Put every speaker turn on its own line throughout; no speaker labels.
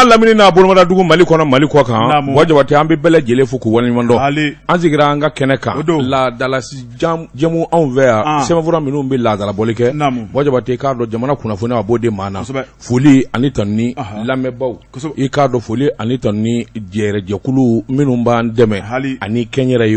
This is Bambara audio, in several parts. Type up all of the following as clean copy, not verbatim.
n'a lamini n'a bolomada dugu, Mali kɔnɔ, Mali kɔ kan, Buwa Jabate, an bɛ bɛɛ lajɛlen fo k'u waleɲuman dɔn. An sigira an ka kɛnɛ kan, laadala jɛmu anw fɛ yan, sɛbɛnfura minnu bɛ laadalabɔli kɛ. Buwa Jabate, k'a dɔn jamana kunnafoni a b'o di maa na. Foli ani tanuni lamɛnbaaw, i k'a dɔn foli ani tanuni jɛrɛjɛkulu minnu b'an dɛmɛ ani kɛnyɛrɛye.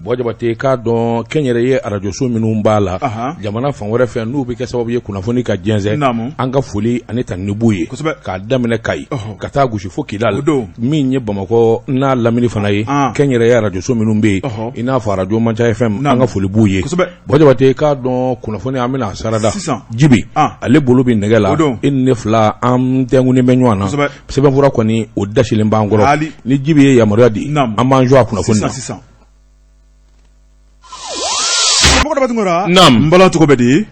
Buwa Jabate, k'a dɔn kɛnyɛrɛye arajoso minnu b'a la jamana fan wɛrɛ fɛ, n'u bɛ kɛ sababu ye kunnafoni ka jɛnsɛn, an ka foli ani tanuni b'u ye, k'a daminɛ Kayi ka taa gosi fo Kidali, min ye Bamakɔ n'a lamini fana ye, kɛnyɛrɛye arajoso minnu bɛ yen, i n'a fɔ arajo Manca FM, an ka foli b'u ye. Buwa Jabate, k'a dɔn kunnafoni an bɛna sarada Jibi, ale bolo bɛ nɛgɛ la, e ni ne fila an tɛnkunnen bɛ ɲɔgɔn na. Sɛbɛnfura kɔni o dasilen b'an kɔrɔ. Ni Jibi ye yamaruya di, an b'an jɔ a kunnafoni na.
N bala, cogo bɛ di?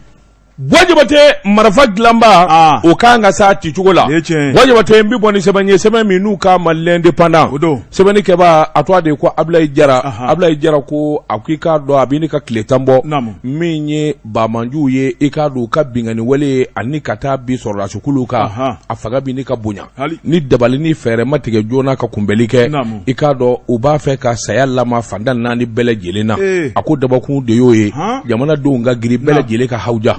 Buwa Jabate, marifa dilanba, o kan ka s'a cicogo la. Buwa Jabate, n bɛ bɔ ni sɛbɛn ye, sɛbɛn min n'u k'a ma L'Indépendant. Sɛbɛnni kɛbaa a tɔgɔ de ye ko Abulayi Jara. Abulayi Jara ko a ko i k'a dɔn a bɛ ne ka tile 10 bɔ, min ye banbaanciw ye, i k'a dɔn u ka binkanni wale ye ani ka taa bin sɔrɔdasikulu kan, a fanga bɛ ɲini ka bonya. Ni dabali ni fɛɛrɛ ma tigɛ joona ka kunbɛli kɛ, i k'a dɔn u b'a fɛ ka saya lama fan tan naani bɛɛ lajɛlen na. A ko dabakun de y'o ye, jamanadenw ka girin, bɛɛ lajɛlen ka hawuja.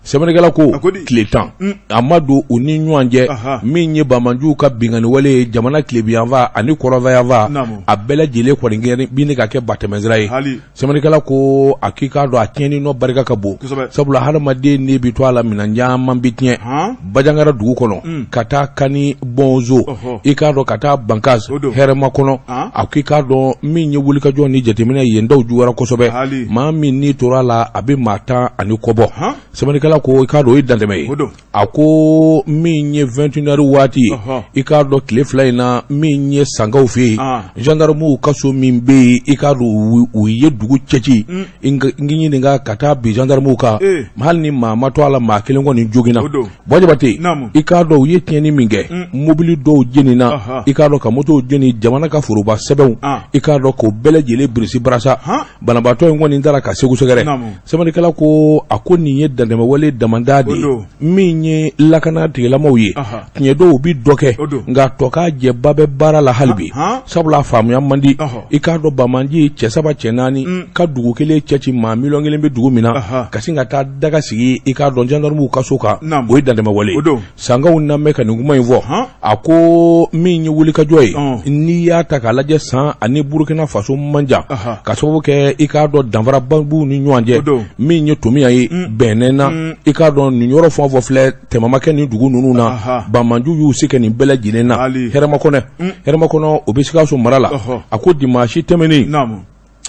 Sɛbɛnnikɛla ko tile 10 a ma don u ni ɲɔgɔn cɛ, min ye banbaanciw ka binkanni wale ye jamana tilebinyanfan ani kɔrɔnfɛyanfan, a bɛɛ lajɛlen kɔni bɛ ka kɛ batɛmɛsira ye. Sɛbɛnnikɛla ko a k'i k'a dɔn a tiɲɛni nɔ barika ka bon, sabula hadamaden ni bɛ to a la, minɛn caman bɛ tiɲɛ. Bajangara dugu kɔnɔ ka taa Kani Bɔnzo, i k'a dɔn ka taa Bankas Hɛrɛmakɔnɔ, a k'i k'a dɔn min ye wulikajɔ ni jateminɛ yen daw juguyara kosɛbɛ. Maa min ni tora a la, a bɛ maa 10 ani kɔ bɔ. Sɛbɛnnikɛla ko i k'a dɔn o ye dantɛmɛ ye. A ko min ye 21 heures waati ye, i k'a dɔn tile 2 in na, min ye Sankaw fɛ yen, gendarmew ka so min bɛ yen, i k'a dɔn u ye dugu cɛci n ɲininka ka taa bin gendarmew kan, hali ni maa ma to a la, maa kelen kɔni joginna. Buwa Jabate, i k'a dɔn u ye tiɲɛni min kɛ, mobili dɔw jenina, i k'a dɔn ka motow jeni, jamana ka foroba sɛbɛnw, i k'a dɔn k'o bɛɛ lajɛlen birisi barasa. Banabaatɔ in kɔni taara ka Segu sɛgɛrɛ. Sɛbɛnnikɛla ko a ko nin ye dantɛmɛwale damada de ye. Min ye lakana tigilamaw ye, tiɲɛ dɔw bɛ dɔ kɛ, nka tɔ ka jɛba bɛ baara la hali bi, sabula faamuya man di. I k'a dɔn banbaanci cɛ saba cɛ naani ka dugu kelen cɛci, maa miliyɔn 1 bɛ dugu min na, ka sin ka taa daga sigi, i k'a dɔn gendarmew ka so kan, o ye dantɛmɛwale. Sankaw na ka nin kuma in fɔ. A ko min ye wulikajɔ ye, n'i y'a ta k'a lajɛ, San ani Burukina Faso man jan, ka sababu kɛ i k'a dɔn danfaraba b'u ni ɲɔgɔn cɛ. Min ye Tomiya ye, Bɛnɛna, i k'a dɔn nin yɔrɔ fɛn o fɛn filɛ, tɛmɛ ma kɛ nin dugu ninnu na. Banbaanciw y'u se kɛ nin bɛɛ lajɛlen na. Hɛrɛmakɔnɔ, Hɛrɛmakɔnɔ, o bɛ Sikaso mara la. A ko dimanche tɛmɛnen,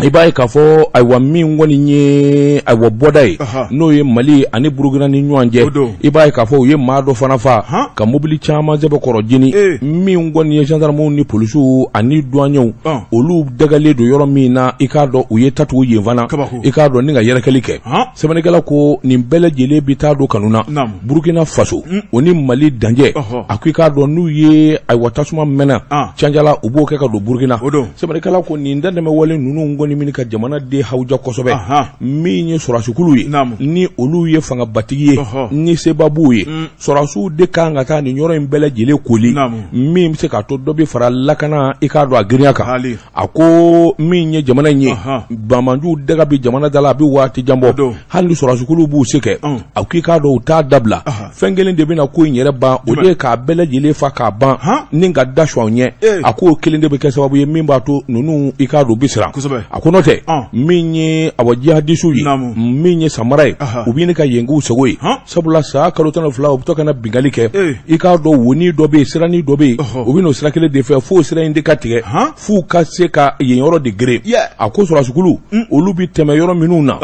i b'a ye k'a fɔ ayiwa min kɔni ye ayiwa bɔda ye, n'o ye Mali ani Burukina ni ɲɔgɔn cɛ, i b'a ye k'a fɔ u ye maa dɔ fana faa, ka mobili caman sɛbɛkɔrɔ jeni. Min kɔni ye gendarmew ni polisiw ani douaniers, olu dagalen don yɔrɔ min na, i k'a dɔn u ye ta tugu yen fana, i k'a dɔn ni ka yɛrɛkɛli kɛ. Sɛbɛnnikɛla ko nin bɛɛ lajɛlen bɛ taa don kanu na Burukina Faso o ni Mali dancɛ. A ko i k'a dɔn n'u ye ayiwa tasuma mɛnɛ canjala, u b'o kɛ ka don Burukina. Sɛbɛnnikɛla ko nin dantɛmɛwale ninnu kɔni minɛ ka jamanaden hawuja kosɛbɛ. Min ye sɔrɔdasikulu ye, ni olu ye fangabatigi ye, ni seba b'u ye, sɔrɔdasiw de kan ka taa nin yɔrɔ in bɛɛ lajɛlen koli, min bɛ se k'a to dɔ bɛ fara lakana, i k'a dɔn a girinya kan. A ko min ye jamana in ye, banbaanciw daga bɛ jamana da la a bɛ waati jan bɔ. Hali ni sɔrɔdasikulu b'u se kɛ, a ko i k'a dɔn u t'a dabila. Fɛn kelen de bɛna ko in yɛrɛ ban, o de ye k'a bɛɛ lajɛlen fa k'a ban ni ka da su ɲɛ. A k'o kelen de bɛ kɛ sababu ye min b'a to ninnu, i k'a dɔn u bɛ siran. A ko n'o tɛ, min ye awa jihadisiw ye, min ye samara ye, u bɛ ɲini ka yen k'u sago ye, sabula san kalo 12 u bɛ to ka na binkanni kɛ. I k'a dɔn wonin dɔ bɛ yen, siranin dɔ bɛ yen, u bɛ n'o sira kelen de fɛ f'o sira in de ka tigɛ, f'u ka se ka yen yɔrɔ de geren. A ko sɔrɔdasikulu olu bɛ tɛmɛ yɔrɔ minnu na,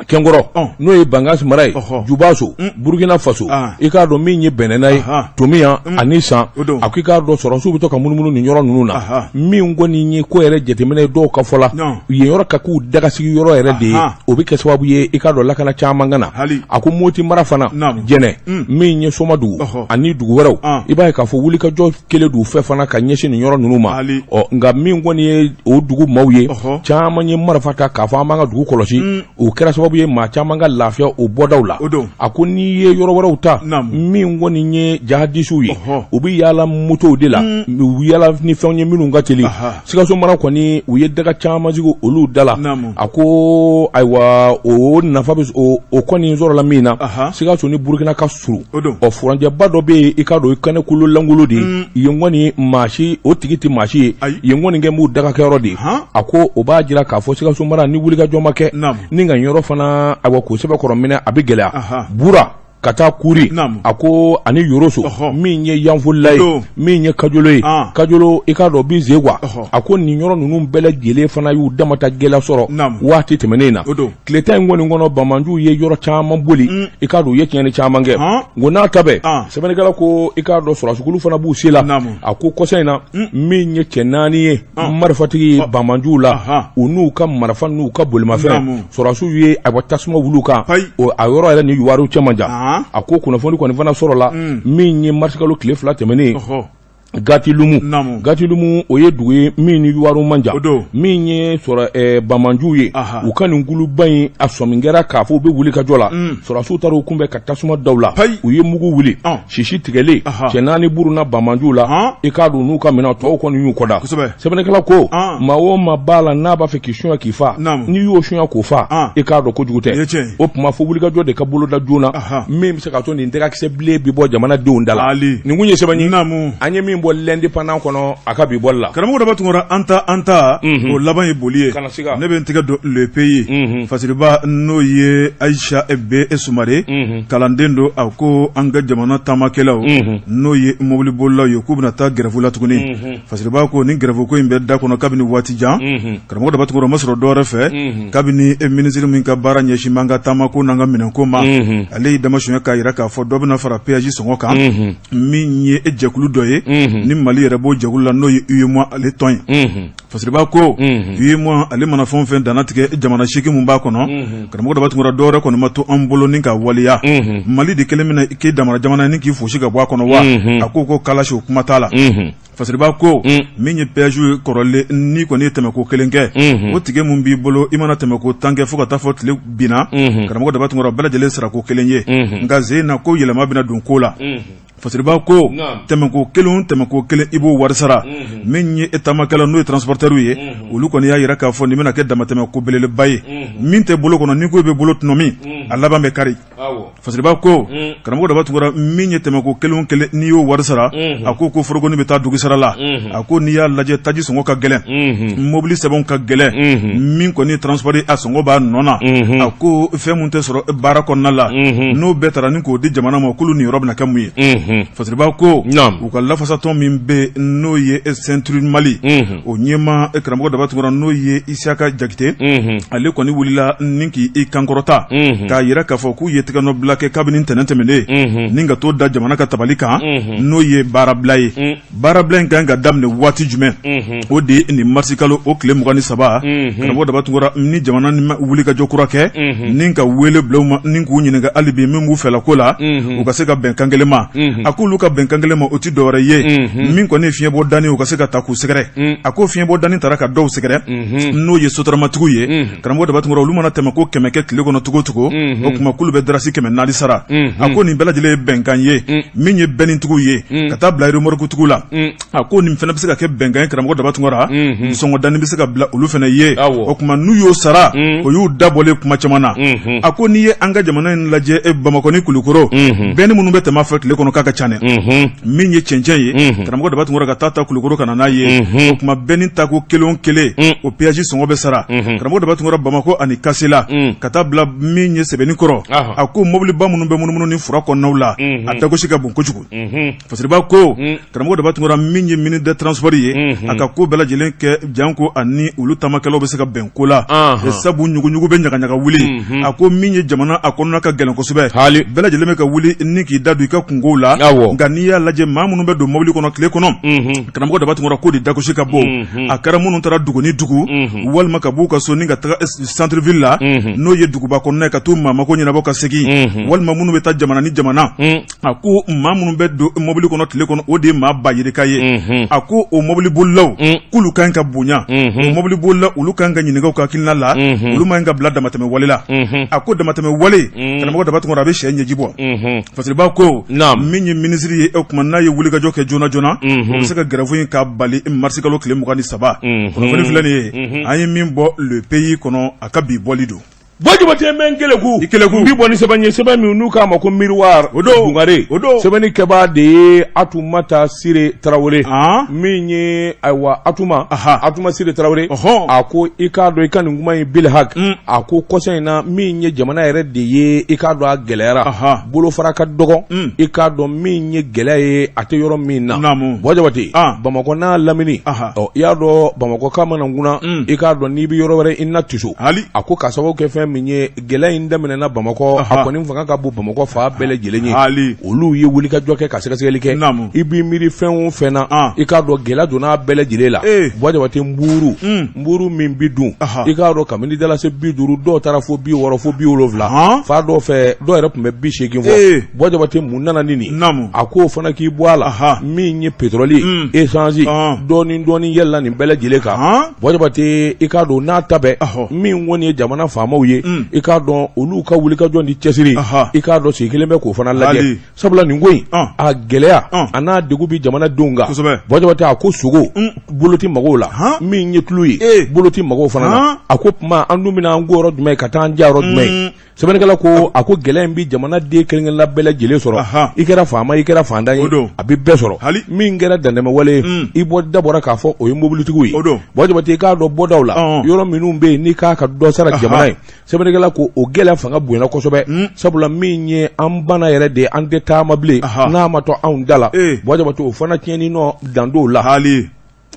Kɛnkɔrɔ, n'o ye Bankas mara ye, Jubaso, Burukina Faso, i k'a dɔn min ye Bɛnɛna ye, Tomiya ani San, a ko i k'a dɔn sɔrɔdasiw bɛ to ka munumunu nin yɔrɔ ninnu na. Min kɔni ye ko yɛrɛ jateminɛ ye, dɔw ka fɔ la, yen yɔrɔ ka k'u dagasigi yɔrɔ yɛrɛ de ye, o bɛ kɛ sababu ye i k'a dɔn lakana caman ka na. A ko Moti mara fana, Jɛnɛ, min ye Somadugu ani dugu wɛrɛw, i b'a ye k'a fɔ wulikajɔ kelen d'u fɛ fana ka ɲɛsin nin yɔrɔ ninnu ma. Ɔ nka min kɔni ye o dugu maaw ye, caman ye marifa ta k'a fɔ an b'an ka dugu kɔlɔsi. O kɛra sababu sababu ye maa caman ka lafiya o bɔdaw la. A ko n'i ye yɔrɔ wɛrɛw ta min kɔni ye jahadisiw ye, u bɛ yaala motow de la, u bɛ yaala ni fɛnw ye minnu ka teli. Sikaso mara kɔni, u ye daga caman sigi olu da la. A ko ayiwa, o nafa bɛ o kɔni sɔrɔla min na, Sikaso ni Burukina ka surun. Ɔ, furancɛba dɔ bɛ yen, i k'a dɔn, i kɛnɛ kolo lankolon de ye yen kɔni, maa si o tigi tɛ maa si ye yen kɔni kɛ b'u dagakɛyɔrɔ de ye. A ko o b'a jira k'a fɔ Sikaso mara ni wulikajɔ ma kɛ ni ka yɔrɔ fana, ayiwa, k'o sɛbɛkɔrɔ minɛ, a bɛ gɛlɛya. Bura ka taa Kuri, a ko ani Yoroso, min ye Yanfolila ye, min ye Kajolo ye, Kajolo i k'a dɔn bi Zegwa. A ko nin yɔrɔ ninnu bɛɛ lajɛlen fana y'u damata gɛlɛya sɔrɔ waati tɛmɛnen na. Tile 10 in kɔni kɔnɔ, banbaanciw ye yɔrɔ caman boli, i k'a dɔn, u ye tiɲɛni caman kɛ. Nko n'a ta bɛɛ, sɛbɛnnikɛla ko i k'a dɔn, sɔrɔdasikulu fana b'u se la. A ko kɔsa in na, min ye cɛ 4 ye marifatigi ye banbaanciw la, u n'u ka marifa n'u ka bolimafɛn, sɔrɔdasiw ye ayiwa tasuma wuli kan a yɔrɔ yɛrɛ ni Youwarou cɛ man jan. A ko kunnafoni kɔni fana sɔrɔla min ye marisikalo tile 2 tɛmɛnen, Gatilumu. Gatilumu, o ye dugu ye min ni Youwarou man jan. Min ye sɔrɔ banbaanciw ye, u ka nin kuluba in, a sɔmi kɛra k'a fɔ u bɛ wuli ka jɔ la. Sɔrɔdasiw taara u kunbɛn ka tasuma da u la, u ye mugu wuli, sisi tigɛlen, cɛ 4 burunna banbaanciw la, i k'a dɔn, n'u ka minɛn tɔw kɔni y'u kɔda. Sɛbɛnnikɛla ko maa o maa b'a la n'a b'a fɛ k'i sunya k'i fa, n'i y'o sunya k'o fa, i k'a dɔn kojugu tɛ. O tuma fo wulikajɔ de ka boloda joona min bɛ se ka to nin dagakisɛ bilen bɛ bɔ jamanadenw da la. Nin kun ye sɛbɛn ye an ye min bɔ L'Indépendant kɔnɔ a ka bi bɔli la.
Karamɔgɔ Daba Tunkara, an ta an ta o laban ye boli ye. Ne bɛ n tɛgɛ don Le Pays. Fasiriba, n'o ye Ayisa B Sumare, kalanden don, a ko an ka jamana taamakɛlaw, n'o ye mobilibolilaw ye, k'u bɛna taa grève la tuguni. Fasiriba ko ni grève ko in bɛ da kɔnɔ kabini waati jan. Karamɔgɔ Daba Tunkara, ma sɔrɔ dɔwɛrɛ fɛ, kabini minisiri min ka baara ɲɛsin b'an ka taamako n'an ka minɛnko ma, ale y'i damasunya k'a jira k'a fɔ dɔ bɛna fara péage sɔngɔ kan. Min ye jɛkulu dɔ ye ni Mali yɛrɛ b'o jɛkulu la, n'o ye UEMOA ale tɔn ye. Fasiriba ko UEMOA ale mana fɛn o fɛn dannatigɛ jamana 8 mun b'a kɔnɔ, karamɔgɔ Daba Tunkara, dɔwɛrɛ kɔni ma to an bolo ni ka waleya. Mali de kelen bɛna k'i damana jamana ni k'i fosi ka bɔ a kɔnɔ wa? A ko kalasi, o kuma t'a la. Fasiriba ko min ye péage ye kɔrɔlen, n'i kɔni ye tɛmɛko kelen kɛ, o ticket mun b'i bolo, i mana tɛmɛko 10 kɛ fo ka taa fɔ tile binna, karamɔgɔ Daba Tunkara, bɛɛ lajɛlen sarako kelen ye. Nka sen na ko yɛlɛma bɛna don ko la. Fasiriba ko tɛmɛko kelen tɛmɛko kelen, i b'o wari sara. Min ye e taamakɛla, n'o ye transporteur ye, olu kɔni y'a jira k'a fɔ nin bɛna kɛ damatɛmɛ ko belebeleba ye. Min tɛ bolo kɔnɔ, n'i ko i bɛ bolo tɔnɔmi, a laban bɛ kari. Fasiriba ko karamɔgɔ Daba Tunkara, min ye tɛmɛko kelen kelen, n'i y'o wari sara, a ko forogoni bɛ taa dugu sara la. A ko n'i y'a lajɛ, taji sɔngɔ ka gɛlɛn, mobili sɛbɛnw ka gɛlɛn, min kɔni transport a sɔngɔ b'a nɔ na. A ko fɛn min tɛ sɔrɔ baara kɔnɔna la, n'o bɛɛ taara ni k'o di jamana ma, k'olu niyɔrɔ bɛna kɛ mun ye? Fasiriba ko u ka lafasatɔn min bɛ, n'o ye Ceinture Mali, o ɲɛmaa karamɔgɔ Daba Tunkara, n'o ye Isiyaka Jakite, ale kɔni wulila ni k'i kankɔrɔta k'a jira k'a fɔ k'u ye tɛgɛnɔbila kɛ kabini ntɛnɛn tɛmɛnen, ni ka t'o da jamana ka tabali kan, n'o ye baarabila ye. Baarabila in kan ka daminɛ waati jumɛn? O de ye nin marisikalo o tile 23. Karamɔgɔ Daba Tunkara, ni jamana ni wulikajɔ kura kɛ ni ka wele bila u ma ni k'u ɲininka hali bi min b'u fɛla ko la, u ka se ka bɛn kan kelen ma. A k'olu ka bɛn kan kelen ma, o tɛ dɔwɛrɛ ye, min kɔni ye fiɲɛbɔ danni, u ka se ka ta k'u sɛgɛrɛ. A ko fiɲɛbɔ danni taara ka dɔw sɛgɛrɛ, n'o ye sotaramatigiw ye. Karamɔgɔ Daba Tunkara, olu mana tɛmɛ ko 100 kɛ tile kɔnɔ cogo o cogo, o tuma k'olu bɛ darasi 400 sara. A ko nin bɛɛ lajɛlen ye bɛnkan ye. Min ye bɛnitigiw ye ka taa bila remorquetigiw la, a ko nin fana bɛ se ka kɛ bɛnkan ye. Karamɔgɔ Daba Tunkara, sɔngɔ danni bɛ se ka bila olu fana ye. O tuma n'u y'o sara, o y'u dabɔlen kuma caman na. A ko n'i ye an ka jamana in lajɛ, e Bamakɔ ni Kulukoro, bɛnni minnu bɛ tɛmɛ a fɛ tile kɔnɔ, k'a ka ca dɛ. Min ye cɛncɛn ye, karamɔgɔ Daba Tunkara, ka taa ta Kulukoro ka na n'a ye, o tuma bɛnni tako kelen o kelen, o péage sɔngɔ bɛ sara. Karamɔgɔ Daba Tunkara, Bamakɔ ani Kasela, ka taa bila min ye Sɛbɛnnikɔrɔ, a ko mobiliba minnu bɛ munumunu ni fura kɔnɔnaw la, a dagosi ka bon kojugu. Fasiriba ko karamɔgɔ Daba Tunkara, min ye ministre des transports ye, a ka ko bɛɛ lajɛlen kɛ janko ani olu taamakɛlaw bɛ se ka bɛn ko la, sabu ɲuguɲugu bɛ ɲagaɲaga wuli. A ko min ye jamana a kɔnɔna ka gɛlɛn kosɛbɛ, bɛɛ lajɛlen bɛ ka wuli ni k'i da don i ka kunkow la. la nka n'i y'a lajɛ maa minnu bɛ don mobili kɔnɔ tile kɔnɔ, karamɔgɔ Daba Tunkara, k'o de dagosi ka bon. A kɛra minnu taara dugu ni dugu walima ka b'u ka so ni ka taga centre ville la, n'o ye duguba kɔnɔna ye, ka t'u maa mako ɲɛnabɔ ka segin, walima minnu bɛ taa jamana ni jamana. A ko maa minnu bɛ don mobili kɔnɔ tile kɔnɔ, o de ye maa ba yirika ye. A ko o mobili bolilaw, k'olu ka kan ka bonya. O mobili bolila, olu ka kan ka ɲininka u ka hakilina la, olu man kan ka bila damatɛmɛ wale la. A ko damatɛmɛ wale, karamɔgɔ Daba Tunkara, a bɛ sɛ ɲɛji bɔ. Fasiriba ko min ye minisiri ye, o tuma n'a ye wulikajɔ kɛ joona joona, o bɛ se ka grève in ka bali marisikalo tile 23. Kunnafoni filɛ nin ye, an ye min bɔ Le Pays kɔnɔ, a ka bi bɔli don.
Buwa Jabate, n bɛ n keleku, i keleku, n bi bɔ ni sɛbɛn ye, sɛbɛn min n'u k'a ma ko Miroir.
O don.
Dungare.
O don.
Sɛbɛnni kɛbaa de ye Atumata Sire Tarawele, min ye, ayiwa, Atuma Atuma Sire Tarawele. A ko i k'a dɔn, i ka nin kuma in bilhak. A ko kɔsa in na, min ye jamana yɛrɛ de ye, i k'a dɔn a gɛlɛyara, bolofara ka dɔgɔ. I k'a dɔn min ye gɛlɛya ye, a tɛ yɔrɔ min na. Buwa Jabate, Bamakɔ n'a lamini, ɔ, i y'a dɔn Bamakɔka mana kunna, i k'a dɔn n'i bɛ yɔrɔ wɛrɛ, i na tiso. A ko k'a sababu kɛ fɛn min ye, gɛlɛya in daminɛna Bamakɔ, a kɔni fanga ka bon Bamakɔ fan bɛɛ lajɛlen ye. Olu ye wulikajɔ kɛ ka sɛgɛsɛgɛli kɛ. I b'i miiri fɛn o fɛn na, i k'a dɔn gɛlɛya donna a bɛɛ lajɛlen la. Buwa Jabate, nburu nburu min bi dun, i k'a dɔn kabini dalase 50, dɔw taara fo 60, fo 70, fa dɔw fɛ, dɔw yɛrɛ tun bɛ 80 fɔ. Buwa Jabate, mun nana ni nin? A k'o fana k'i bɔ a la, min ye pétrole, essence, dɔɔni dɔɔni yɛlɛla nin bɛɛ lajɛlen kan. Buwa Jabate, i k'a dɔn n'a ta bɛɛ, min kɔni ye jamana faamaw ye, i k'a dɔn olu ka wulikajɔ ni cɛsiri, i k'a dɔn sigi kelen bɛ k'o fana lajɛ, sabula nin ko in a gɛlɛya a n'a degun bɛ jamanadenw kan. Buwa Jabate, a ko sogo bolo tɛ mag'o la, min ye tulu ye, bolo tɛ mag'o fana na. A ko tuma an dun bɛna an ko yɔrɔ jumɛn ka taa an ja yɔrɔ jumɛn ye? Sɛbɛnnikɛla ko, a ko gɛlɛya in bɛ jamanaden kelen-kelenna bɛɛ lajɛlen sɔrɔ. I kɛra faama, i kɛra faantan ye, a bɛ bɛɛ sɔrɔ. Min kɛra dantɛmɛwale ye, i bɔ da bɔra k'a fɔ o ye mobilitigiw ye. Buwa Jabate, i k'a dɔn bɔdaw la, yɔrɔ minnu bɛ yen n'i k'a ka dɔ sara jamana ye, sɛbɛnnikɛla ko o gɛlɛya fanga bonyana kosɛbɛ, sabula min ye an bana yɛrɛ de ye, an tɛ taama bilen n'a ma to anw da la. Buwa Jabate, o fana tiɲɛni nɔ dan t'o la.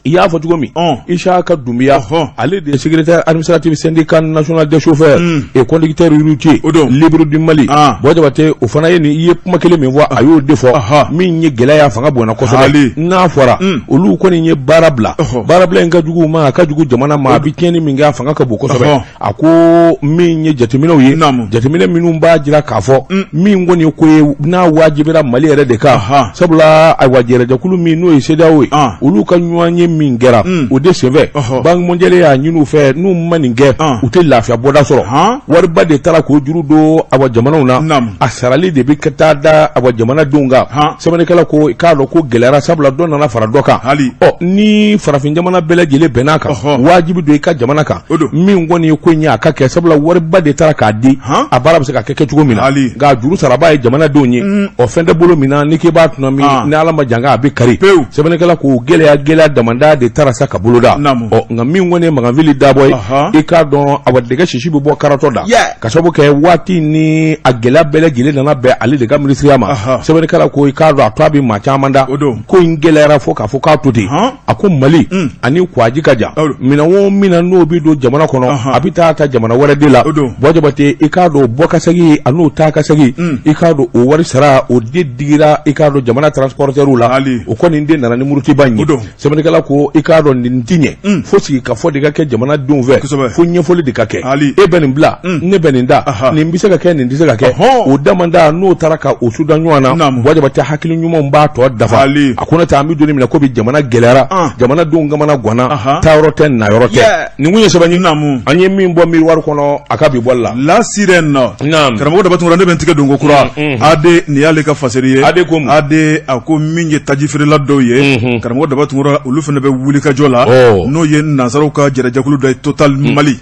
I y'a fɔ cogo min, Isaka Dunbiya, ale de ye secrétaire administratif syndicat national des chauffeurs et conducteurs routiers libres du Mali. Buwa Jabate, o fana ye nin, i ye kuma kelen min fɔ, a y'o de fɔ. Min ye gɛlɛya fanga bonyana kosɛbɛ, n'a fɔra olu kɔni ye baara bila, baara bila in ka jugu u ma, a ka jugu jamana ma, a bɛ tiɲɛni min kɛ, a fanga ka bon kosɛbɛ. A ko min ye jateminɛw ye, jateminɛ minnu b'a jira k'a fɔ min kɔni ye ko ye n'a wajibira Mali yɛrɛ de kan, sabula ayiwa, jɛrɛjɛkulu min n'o ye CEDEAO ye, olu ka ɲɔgɔnye min kɛra, o de senfɛ Banque mondiale y'a ɲini u fɛ, n'u ma nin kɛ, u tɛ lafiya bɔda sɔrɔ. Wariba de taara k'o juru don awa jamanaw na, a sarali de bɛ ka taa da awa jamanadenw kan. Sɛbɛnnikɛla ko i k'a dɔn ko gɛlɛyara, sabula dɔ nana fara dɔ kan. Ɔ, ni farafin jamana bɛɛ lajɛlen bɛnn'a kan, wajibi don i ka jamana kan. Min kɔni ye ko in ye, a ka kɛ, sabula wariba de taara k'a di, a baara bɛ se ka kɛ kɛcogo min na, nka juru sarabaa ye jamanadenw ye. Ɔ, fɛn tɛ bolo min na, n'i k'i b'a tɔnɔmi, ni Ala ma jan kɛ, a bɛ kari. Sɛbɛnnikɛla ko gɛlɛya gɛlɛya damada de taara sa ka boloda. Ɔ, nka min kɔni ye Makanfili Dabɔ ye, i k'a dɔn awa dɛgɛ sisi bɛ bɔ karatɔ da, ka sababu kɛ waati ni a gɛlɛya bɛɛ lajɛlen nana bɛn ale de ka minisiriya ma. Sɛbɛnnikɛla ko i k'a dɔn a to a bɛ maa caman da, ko in gɛlɛyara fo k'a fɔ k'a to ten. A ko Mali ani Kwaji ka jan, minɛn o minɛn n'o bɛ don jamana kɔnɔ, a bɛ taa ta jamana wɛrɛ de la. Buwa Jabate, i k'a dɔn bɔ ka segin a n'o taa ka segin, i k'a dɔn o wari sara, o de digira i k'a dɔn jamana transporteurs la. O kɔni de nana ni murutiba in ye. Sɛbɛnnikɛla ko i k'a dɔn nin ti ɲɛ, fo sigikafɔ de ka kɛ jamanadenw fɛ, fo ɲɛfɔli de ka kɛ. E bɛ nin bila, ne bɛ nin da, nin bɛ se ka kɛ, nin tɛ se ka kɛ. O damanda n'o taara ka o suda ɲɔgɔn na, Buwa Jabate, hakili ɲumanw b'a tɔ dafa. A ko ne tɛ, an bɛ don min na ko bi jamana gɛlɛyara, jamanadenw kamana ganna, taayɔrɔ tɛ, nayɔrɔ tɛ. Nin kun ye sɛbɛn ye, an ye min bɔ Miroir kɔnɔ a ka bi bɔli la.
La Sirène, karamɔgɔ Daba Tunkara, ne bɛ n tigɛ don ko kura. AD, nin y'ale ka fasiri ye.
AD ko
AD, a ko min ye taji feerela dɔw ye, karamɔgɔ Daba Tunkara, olu fana bɛ wulikajɔ la, n'o ye nansaraw ka jɛrɛjɛkulu dɔ ye, Total Mali.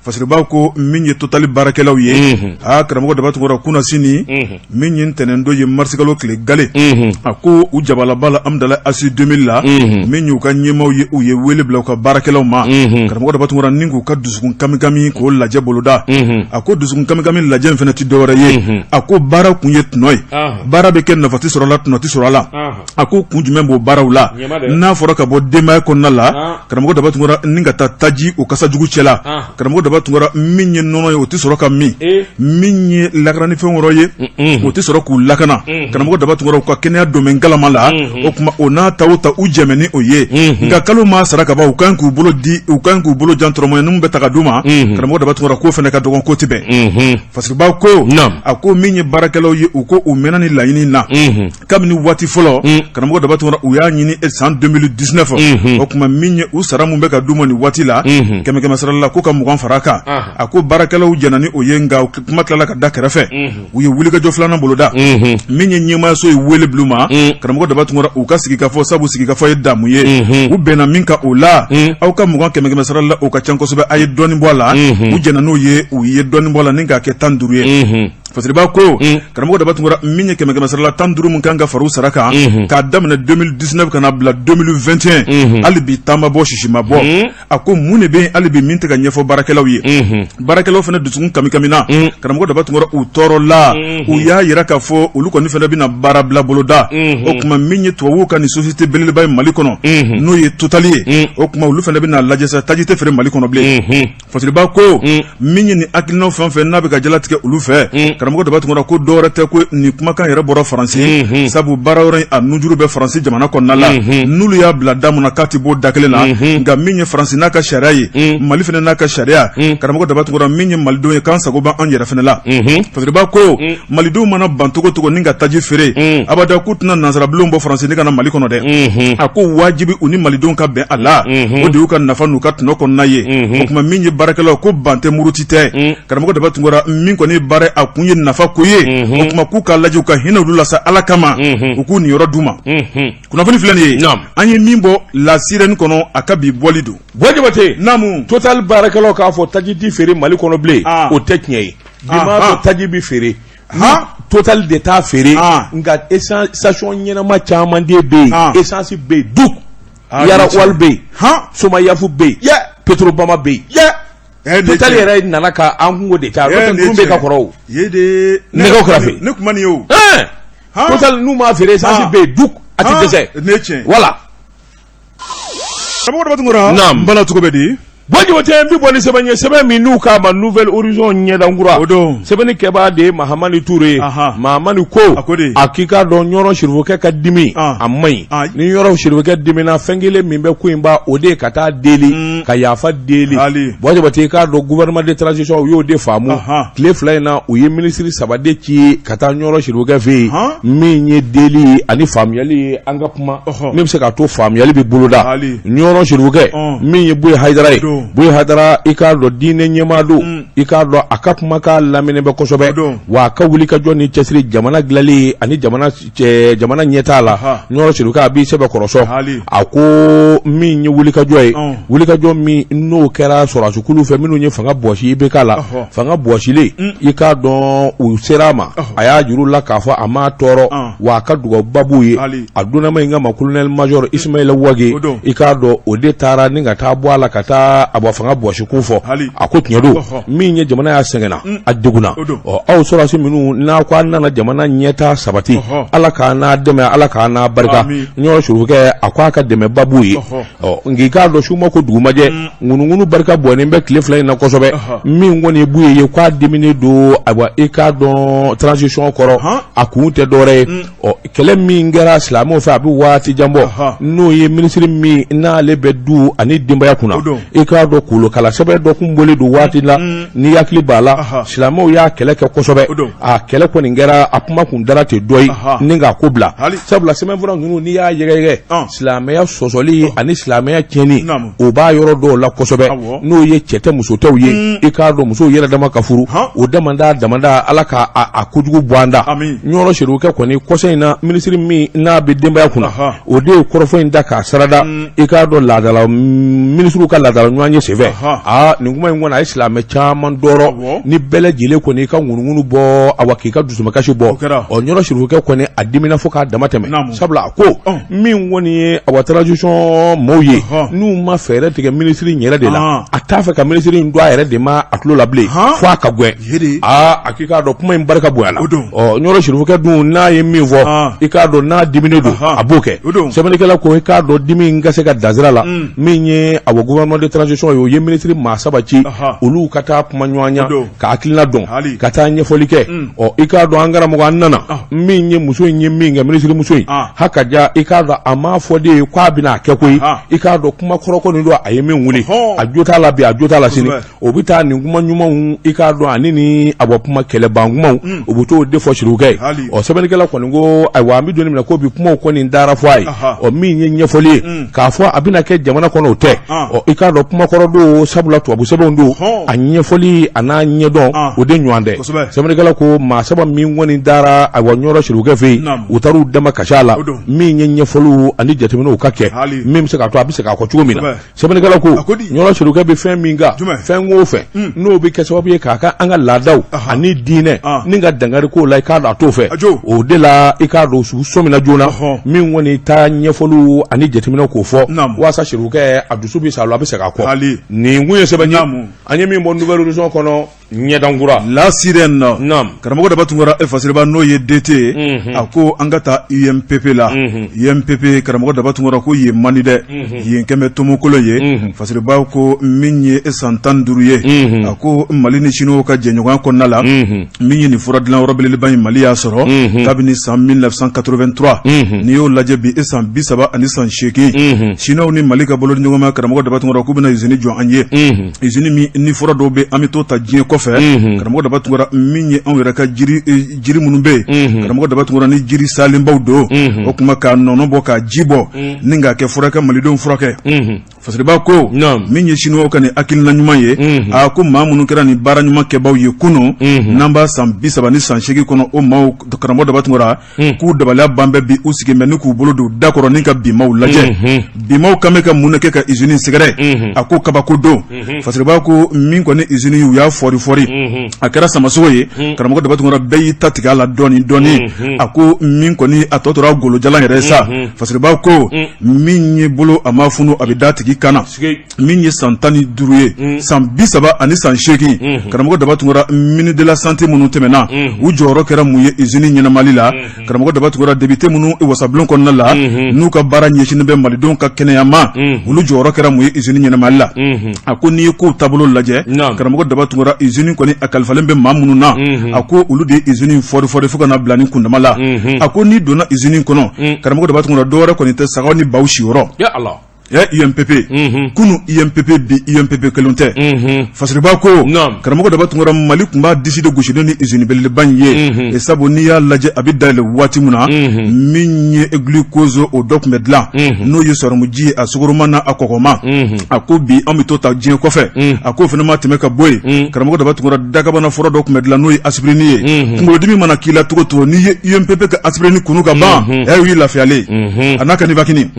Fasiriba ko min ye Total baarakɛlaw ye, aa karamɔgɔ Daba Tunkara, kunasini min ye ntɛnɛndon ye, marisikalo tile gale, a ko u jabalaba la Amudalayi ACI 2000 la, min y'u ka ɲɛmaaw ye, u ye wele bila u ka baarakɛlaw ma, karamɔgɔ Daba Tunkara, ni k'u ka dusukun kamikami k'o lajɛ boloda. A ko dusukun kamikami lajɛ in fana tɛ dɔwɛrɛ ye, a ko baara kun ye tɔnɔ ye, baara bɛ kɛ nafa tɛ sɔrɔ a la, tɔnɔ tɛ sɔrɔ a la. A ko kun jumɛn b'o baaraw la? N'a fɔra ka bɔ denbaya kɔnɔna la, karamɔgɔ Daba Tunkara, ni ka taa taji o kasa jugu cɛla, karamɔgɔ Daba Tunkara, min ye nɔnɔ ye o tɛ sɔrɔ ka min, min ye lakananifɛn wɛrɛ ye o tɛ sɔrɔ k'u lakana, karamɔgɔ Daba Tunkara, u ka kɛnɛya don galama la. O tuma o n'a ta o ta, u jɛmɛ ni o ye, nka kalo maa sara ka ban, u kan k'u bolo di, u kan k'u bolo jan tɔrɔmɔ ninnu bɛ ta ka d'u ma. Karamɔgɔ Daba Tunkara, k'o fana ka dɔgɔn, ko tɛ bɛn. Fasiriba ko, a ko min ye baarakɛlaw ye, u ko u mɛnna ni laɲini na kabini waati fɔlɔ. Karamɔgɔ Daba Tunkara, u y'a ɲini san 2019. O tuma min ye u sara min bɛ ka d'u ma nin waati la, kɛmɛ kɛmɛ sara la, ko ka 20 fara a kan. A ko baarakɛlaw jɛnna ni o ye, nka kuma tilala ka da kɛrɛfɛ. U ye wulikajɔ filanan boloda. Min ye ɲɛmaayaso ye wele bila u ma, karamɔgɔ Daba Tunkara, u ka sigikafɔ, sabu sigikafɔ ye damu ye. U bɛnna min kan o la, aw ka 20 kɛmɛ kɛmɛ sara la, o ka ca kosɛbɛ, a ye dɔɔnin bɔ a la. U jɛnna n'o ye, u ye dɔɔnin bɔ a la ni k'a kɛ 15 ye. Fasiriba ko, karamɔgɔ Daba Tunkara, min ye kɛmɛ kɛmɛ sara la 15 min kan ka fara u sara kan k'a daminɛ 2019 ka na bila 2021, hali bi ta ma bɔ, sisi ma bɔ. A ko mun de bɛ yen hali bi min tɛ ka ɲɛfɔ baarakɛlaw ye? Baarakɛlaw fana dusukun kamikamina, karamɔgɔ Daba Tunkara, u tɔɔrɔ la, u y'a jira k'a fɔ olu kɔni fana bɛna baara bila boloda. O tuma min ye tubabuw ka nin société belebeleba ye Mali kɔnɔ, n'o ye Total ye, o tuma olu fana bɛna lajɛ sa, taji tɛ feere Mali kɔnɔ bilen. Fasiriba ko min ye nin hakilinaw fɛn fɛn n'a bɛ ka jalatigɛ olu fɛ, karamɔgɔ Daba Tunkara, ko dɔwɛrɛ tɛ, ko nin kumakan yɛrɛ bɔra Faransi, sabu baara yɔrɔ in a nunjuru bɛ Faransi jamana kɔnɔna la. N'olu y'a bila da mun na, k'a tɛ bɔ da kelen na. Nka min ye Faransi n'a ka sariya ye, Mali fana n'a ka sariya, karamɔgɔ Daba Tunkara, min ye malidenw ye, k'an sago b'an yɛrɛ fana la. Fasiriba ko malidenw mana ban cogo cogo ni ka taji feere, abada k'u tɛna nansarabulon bɔ Faransi ni ka na Mali kɔnɔ dɛ. A ko wajibi u ni malidenw ka bɛn a la, o de y'u ka nafa n'u ka tɔnɔ kɔnɔna ye. O tuma min ye baarakɛlaw ko ban tɛ, muruti tɛ, karamɔgɔ Daba Tunkara, min kɔni baara a kun ye nafa ko ye. O tuma k'u k'a lajɛ, u ka hinɛ olu la sa Ala kama, u k'u niyɔrɔ d'u ma. Kunnafoni filɛ nin ye, an ye min bɔ La Sirène kɔnɔ, a ka bi bɔli don.
Buwa Jabate.
Naamu.
Total baarakɛlaw k'a fɔ taji tɛ feere Mali kɔnɔ bilen, o tɛ tiɲɛ ye. Bi m'a to taji bɛ feere, Total de t'a feere, nka essence station ɲɛnama caman de bɛ yen, essence bɛ yen, Duke, Yara Oil bɛ yen, Somayaf bɛ yen, Petrobama bɛ yen. Total yɛrɛ nana ka an kungo de ta, n'o tɛ ninnu bɛ ka kɔrɔ o. Nɛgɛw kɛrɛfɛ.
Ne kuma nin ye o.
Total n'u m'a feere, essence bɛ yen, Duke, a tɛ dɛsɛ, voilà.
Karamɔgɔ Daba Tunkara.
Naam.
N bala, cogo bɛ di?
Buwa Jabate, n bɛ bɔ ni sɛbɛn ye, sɛbɛn min n'u k'a ma Nouvel Horizon, ɲɛdankura.
O don.
Sɛbɛnni kɛbaa de ye Mahamani Ture ye. Mahamani ko,
A ko de.
A k'i k'a dɔn, Ɲɔrɔ Sirifokɛ ka dimi a man ɲi. Ni Ɲɔrɔ Sirifokɛ dimina, fɛn kelen min bɛ ko in ban, o de ye ka taa deli, ka yafa deli. Buwa Jabate, i k'a dɔn, gouvernement de transition, u y'o de faamu. Tile 2 in na, u ye minisiri 3 de ci ka taa Ɲɔrɔ Sirifokɛ fɛ yen, min ye deli ye ani faamuyali ye, an ka kuma min bɛ se k'a to faamuyali bɛ boloda. Ɲɔrɔ Sirifokɛ, min ye Buye Hayidara ye, Buye Hayidara, i k'a dɔn, diinɛ ɲɛmaa don, i k'a dɔn a ka kumakan lamɛnnen bɛ kosɛbɛ, wa a ka wuli ka jɔ ni cɛsiri jamana dilanli ye ani jamana ɲɛtaa la. Ɲɔrɔ Sirifokɛ, a b'i sɛbɛ kɔrɔsɔ. A ko min ye wulikajɔ ye, wulikajɔ min n'o kɛra sɔrɔdasikulu fɛ minnu ye fanga bɔsi IBK la, fanga bɔsilen, i k'a dɔn u sera a ma, a y'a juru la k'a fɔ a m'a tɔɔrɔ, wa a ka dugawuba b'u ye. A donnama in kama, colonel major Ismaïla Wagué, i k'a dɔn o de taara ni ka taa bɔ a la ka taa a bɔ fanga bɔsi kun fɔ. A ko tiɲɛ don, min ye jamana y'a sɛgɛnna, a degunna. Ɔ, aw sɔrɔdasi minnu n'a ko an nana jamana ɲɛtaa sabati, Ala k'an n'a dɛmɛ, Ala k'an n'a barika. Ɲɔrɔ Sirifokɛ, a ko a ka dɛmɛba b'u ye. Ɔ, nka i k'a dɔn, su ma ko dugu ma jɛ, ŋunuŋunu barika bɔnnen bɛ tile 2 in na kosɛbɛ. Min kɔni ye Buye ye, k'a diminen don, ayiwa, i k'a dɔn transition kɔrɔ, a kun tɛ dɔwɛrɛ ye. Ɔ, kɛlɛ min kɛra silamɛw fɛ, a bɛ waati jan bɔ, n'o ye minisiri min n'ale bɛ du ani denbaya kunna, i k'a dɔn kolokala sɛbɛn dɔ kun bɔlen don waati la, n'i hakili b'a la, silamɛw y'a kɛlɛ kɛ kosɛbɛ. A kɛlɛ kɔni kɛra, a kuma kun dara ten dɔ ye ni k'a ko bila, sabula sɛbɛnfura ninnu, n'i y'a yɛgɛyɛgɛ, silamɛya sɔsɔli ani silamɛya tiɲɛni, o b'a yɔrɔ dɔw la kosɛbɛ, n'o ye cɛ tɛ muso tɛw ye, i k'a dɔn musow yɛrɛ dama ka furu, o damanda damanda, Ala ka a kojugu bɔ an da. Ɲɔrɔ Sirifokɛ kɔni, kɔsa in na, minisiri min n'a bɛ denbaya kunna, o de ye kɔrɔfɔ in da k'a sarada, i k'a dɔn laadala minisiriw ka laadala ɲɔgɔn ɲɔgɔn ye senfɛ. Aa, nin kuma in kɔni, a ye silamɛ caman tɔɔrɔ ni bɛɛ lajɛlen kɔni i ka ŋunuŋunu bɔ, awa, k'i ka dusumakasi bɔ. Ɔ, Ɲɔrɔ sirifukɛ kɔni, a dimina fo k'a dama tɛmɛ, sabula a ko min kɔni ye, awa, transition maaw ye, n'u ma fɛɛrɛ tigɛ minisiri in yɛrɛ de la, a t'a fɛ ka minisiri in don a yɛrɛ de ma a tulo la bilen fo a ka gɛn. Aa, a k'i k'a dɔn kuma in barika bonyana. Ɔ, Ɲɔrɔ sirifukɛ dun, n'a ye min fɔ, i k'a dɔn n'a diminen don, a b'o kɛ. Sɛbɛnnikɛla ko i k'a dɔn dimi in ka se ka dan sira la, min ye, awa, gouvernement de transition ye, o ye minisiri maa saba ci, olu ka taa kuma ɲɔgɔnya, ka hakilina dɔn, ka taa ɲɛfɔli kɛ. Ɔ, i k'a dɔn, an karamɔgɔ, an nana min ye, muso in ye min kɛ, minisiri muso in, ha ka ja, i k'a dɔn a m'a fɔ de ye k'a bɛna a kɛ koyi. I k'a dɔn kuma kɔrɔ kɔni don, a ye min wuli, a jo t'a la bi, a jo t'a la sini. O bɛ taa nin kuma ɲumanw, i k'a dɔn, ani ni, awa, kuma kɛlɛban kumaw, u bɛ t'o de fɔ sirifukɛ ye. Ɔ, sɛbɛnnikɛla kɔni ko, ayiwa, an bɛ don min na ko bi, kumaw kɔni dara fɔ a ye. Ɔ, min ye ɲɛfɔli ye k'a fɔ a bɛna kɛ jamana kɔnɔ, o tɛ. Ɔ, i k'a dɔn kuma kɔrɔ don, sabula tubabu sɛbɛnw don, a ɲɛfɔli a n'a ɲɛdɔn, o de ɲɔgɔn tɛ. Sɛbɛnnikɛla ko maa saba min kɔni dara, ayiwa, Ɲɔrɔ sirifukɛ fɛ yen, u taar'u dama kasi a la, min ye ɲɛfɔliw ani jateminɛw ka kɛ, min bɛ se k'a to a bɛ se k'a kɔ cogo min na. Sɛbɛnnikɛla ko Ɲɔrɔ sirifukɛ bɛ fɛn min kan, fɛn o fɛn n'o bɛ kɛ sababu ye k'a ka an ka laadaw ani diinɛ ni ka dankari k'o la, i k'a dɔn a t'o fɛ. O de la, i k'a dɔn su sɔmina joona, min kɔni taa ɲɛfɔliw ani jateminɛw k'o fɔ, walasa sirifukɛ a dusu bɛ sa, a bɛ se k'a kɔ. Nin kun ye sɛbɛn ye an ye min bɔ Nouvel Horizon kɔnɔ, ɲɛdankura.
La Sirène. Naam. Karamɔgɔ Daba Tunkara, e fasiriba n'o ye DT ye, a ko an ka taa UMPP la. UMPP, karamɔgɔ Daba Tunkara ko yen man di dɛ, yen kɛmɛ tomokolo ye. Fasiriba ko min ye san 15 ye, a ko Mali ni Siniwaw ka jɛɲɔgɔnya kɔnɔna la, min ye nin fura dilan yɔrɔ belebeleba in, Mali y'a sɔrɔ kabini san 1983. N'i y'o lajɛ bi, e san 30 ani san 8, Siniwaw ni Mali ka bolodiɲɔgɔnma, karamɔgɔ Daba Tunkara k'u bɛna usine jɔ an ye, usine min ni fura dɔw bɛ an bɛ t'o ta diɲɛ kɔfɛ. Karamɔgɔ Daba Tunkara, min ye anw yɛrɛ ka jiri minnu bɛ yen, karamɔgɔ Daba Tunkara, ni jiri salenbaw don, o tuma k'a nɔnɔ bɔ, k'a ji bɔ, ni k'a kɛ furakɛ, malidenw furakɛ. Fasiriba ko min ye siniwaw ka nin hakilina ɲuman ye, a ko maa minnu kɛra nin baara ɲuman kɛbaw ye kunun, n'an b'a san 30 ni san 8 kɔnɔ, o maaw, karamɔgɔ Daba Tunkara, k'u dabaliya ban bɛ bi, u sigi bɛ ni k'u bolo don da kɔrɔ ni ka bimaw lajɛ. Bimaw kan bɛ ka mun de kɛ ka usine sɛgɛrɛ? A ko kabako don. Fasiriba ko min kɔni usine, u y'a fɔri fɔri, a kɛra samasogo ye. Karamɔgɔ Daba Tunkara, bɛɛ y'i ta tigɛ a la dɔɔni dɔɔni. A ko min kɔni a tɔ tora golojalan yɛrɛ sa. Fasiriba ko min ye bolo a ma funu, a bɛ da tigi kan na. Min ye san 15 ye, san 30 ani san 8, karamɔgɔ Daba Tunkara, ministre de la santé minnu tɛmɛna, u jɔyɔrɔ kɛra mun ye usine ɲɛnamali la? Karamɔgɔ Daba Tunkara, député minnu wasabulon kɔnɔna la, n'u ka baara ɲɛsinnen bɛ malidenw ka kɛnɛya ma, olu jɔyɔrɔ kɛra mun ye usine ɲɛnamali la? A ko n'i ye kow taabolo lajɛ, karamɔgɔ Daba Tunkara, usine kɔni a kalifalen bɛ maa minnu na, a ko olu de ye usine fɔri fɔri fo ka na bila ni kundama la. A ko n'i donna usine kɔnɔ, karamɔgɔ Daba Tunkara, dɔwɛrɛ kɔni tɛ, sagaw ni baw siyɔrɔ. UMPP kunun, UMPP bi, UMPP kelen tɛ. Fasiriba ko, karamɔgɔ Daba Tunkara, Mali tun b'a disi de gosi ni usine belebeleba in ye, sabu n'i y'a lajɛ, a bɛ dayɛlɛ waati min na, min ye glucose, o dɔ tun bɛ dilan, n'o ye sɔrɔmuji ye, a sukoroma n'a a kɔgɔma. A ko bi an bɛ t'o ta diɲɛ kɔfɛ. A ko fana ma tɛmɛ ka bɔ yen, karamɔgɔ Daba Tunkara, dakabana fura dɔ tun bɛ dilan, n'o ye aspirine ye. Kunkolodimi mana k'i la cogo o cogo, n'i ye UMPP ka aspirine kunu ka ban, ɛ, y'i lafiyalen, a n'a ka Nivaquine.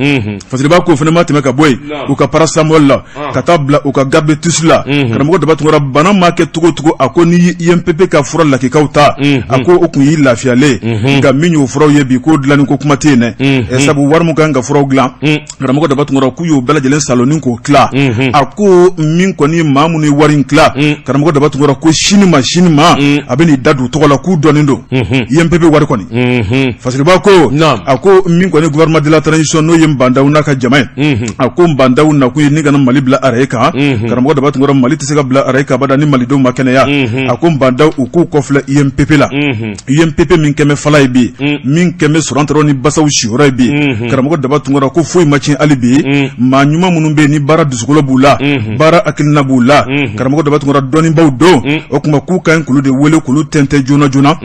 Fasiriba ko fana ma tɛmɛ ka bɔ yen, u ka paracétamol la, ka taa bila u ka Gabétus la. Karamɔgɔ Daba Tunkara, bana ma kɛ cogo cogo, a ko n'i ye UMPP ka fura lakikaw ta, a ko o tun y'i lafiyalen. Nka min y'o furaw ye bi, k'o dilanni ko kuma tɛ yen dɛ, sabu wari min kan ka furaw dilan, karamɔgɔ Daba Tunkara, k'u y'o bɛɛ lajɛlen salonni k'o tila. A ko min kɔni, maa minnu ye wari in tila, karamɔgɔ Daba Tunkara, ko sini ma sini ma, a bɛ n'i da don tɔgɔ la k'u dɔnnen don UMPP wari kɔni. Fasiriba ko, a ko min kɔni gouvernement de la transition, n'o ye Bah N'Daw n'a ka jama ye, a ko Bah N'Daw nakun ye ni kana Mali bila araye kan. Karamɔgɔ Daba Tunkara, Mali tɛ se ka bila araye kan abada ni malidenw ma kɛnɛya. A ko Bah N'Daw, u k'u kɔfilɛ UMPP la, UMPP min kɛmɛ fala ye bi, min kɛmɛ sɔrɔntɔrɔ ni basaw siyɔrɔ ye bi. Karamɔgɔ Daba Tunkara ko foyi ma tiɲɛ hali bi. Maa ɲuman minnu bɛ yen, ni baara dusukolo b'u la, baara hakilina b'u la, karamɔgɔ Daba Tunkara, dɔnnibaw don, o tuma k'u ka ɲi k'olu de wele, k'olu tɛntɛn joona joona,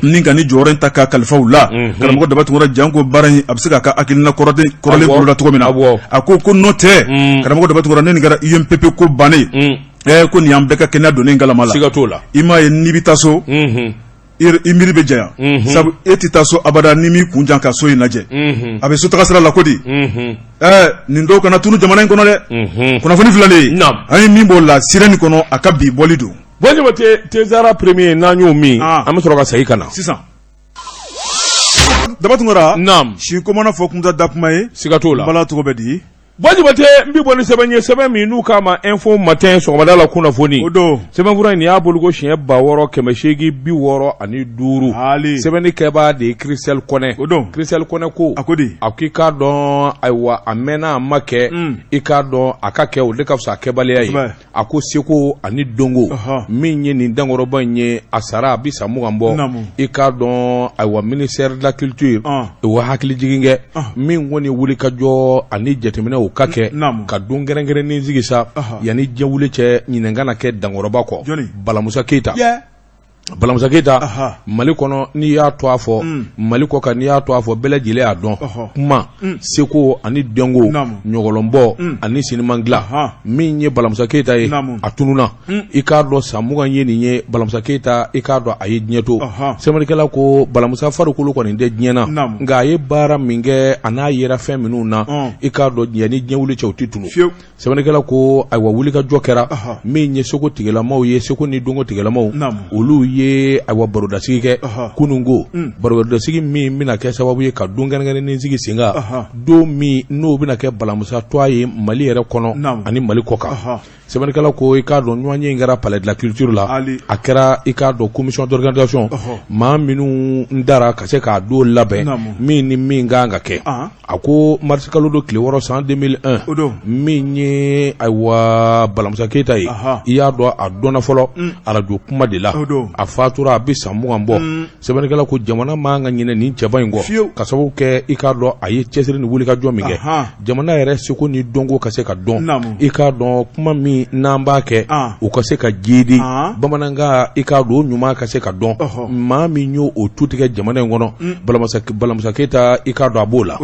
ni ka ni jɔyɔrɔ in ta k'a kalifa u la. Karamɔgɔ Daba Tunkara, janko baara in a bɛ se k'a ka hakilina kɔrɔlen boloda cogo min na. A ko ko n'o tɛ, karamɔgɔ Daba Tunkara, ne nin kɛra UMPP ko bannen, ko nin y'an bɛɛ ka kɛnɛya donnen galama la.
Siga t'o la.
I m'a ye, n'i bɛ taa so, I miiri bɛ janya, sabu e tɛ taa so abada n'i m'i kun jan ka so in lajɛ. A bɛ so taga sira la ko di? Ɛɛ, nin dɔw kana tunu jamana in kɔnɔ dɛ. Kunnafoni filɛ nin ye, an ye min b'o la Sirène kɔnɔ, a ka bi bɔli don.
Bon, Jabate, thé Zahara premier, n'an y'o min, an bɛ sɔrɔ ka segin ka na
sisan. Daba Tunkara.
Naam.
Si ko mana fɔ kunta da kuma ye.
Siga t'o la.
Bala tɔgɔ bɛ di?
Bon, Jabate, n bɛ bɔ ni sɛbɛn ye, sɛbɛn min n'u k'a ma Info Matin, sɔgɔmada la kunnafoni.
O don.
Sɛbɛnfura in, nin y'a boliko siɲɛ 6865. Sɛbɛnni kɛbaa de ye Christelle Kɔnɛ.
O don.
Christelle Kɔnɛ ko.
A ko di?
A ko i k'a dɔn, ayiwa, a mɛnna, a ma kɛ. I k'a dɔn, a ka kɛ, o de ka fisa a kɛbaliya ye. A ko seko ani dɔnko min ye nin dankɔrɔba in ye, a sara a bɛ san 20 bɔ. I k'a dɔn, ayiwa, ministère de la culture, o hakili jigin kɛ min kɔni wulikajɔ ani jateminɛ o ka kɛ ka don kɛrɛnkɛrɛnnen sigi sa yanni diɲɛ wuli cɛ, ɲinɛ kana kɛ dankɔrɔba kɔ. Balamusa Keyita. Balamusa Keyita, Mali kɔnɔ, n'i y'a tɔgɔ fɔ, Mali kɔ kan, n'i y'a tɔgɔ fɔ, bɛɛ lajɛlen y'a dɔn. Kuma, seko ani dɔnko, ɲɔgɔlɔnbɔ ani sinima dilan, min ye Balamusa Keyita ye, a tununna. I k'a dɔn, san 20 ye nin ye, Balamusa Keyita, i k'a dɔn, a ye diɲɛ to. Sɛbɛnnikɛla ko Balamusa farikolo kɔni tɛ diɲɛ na, nka a ye baara min kɛ, a n'a yera fɛn minnu na, i k'a dɔn, yanni diɲɛ wuli cɛ, o tɛ tunu. Sɛbɛnnikɛla ko ayiwa, wulikajɔ kɛra min ye, seko tigilamaw ye, seko ni dɔnko tigilamaw, olu ye ayiwa barodasigi kɛ kununko, barodasigi min bɛna kɛ sababu ye ka don kɛrɛnkɛrɛnnen sigi sen kan, don min n'o bɛna kɛ Balamusa tɔgɔ ye Mali yɛrɛ kɔnɔ ani Mali kɔ kan. Sɛbɛnnikɛla ko i k'a dɔn, ɲɔgɔnye in kɛra palais de la culture la. A kɛra, i k'a dɔn, commission d'organisation, maa minnu dara ka se k'a don labɛn, min ni min kan ka kɛ. A ko marisikalo don tile 6 san 2001, min ye ayiwa Balamusa Keyita ye, i y'a dɔn, a dɔnna fɔlɔ arajo kuma de la. A fatura a bɛ san 20 bɔ. Sɛbɛnnikɛla ko jamana man ka ɲinɛ nin cɛba in kɔ, ka sababu kɛ, i k'a dɔn, a ye cɛsiri ni wulikajɔ min kɛ jamana yɛrɛ seko ni dɔnko ka se ka dɔn, i k'a dɔn, kuma min n'an b'a kɛ, o ka se ka jiidi, bamanankan, i k'a dɔn, o ɲuman ka se ka dɔn, maa min y'o o tu tigɛ jamana in kɔnɔ, Balamusa Keyita, i k'a dɔn, a b'o la.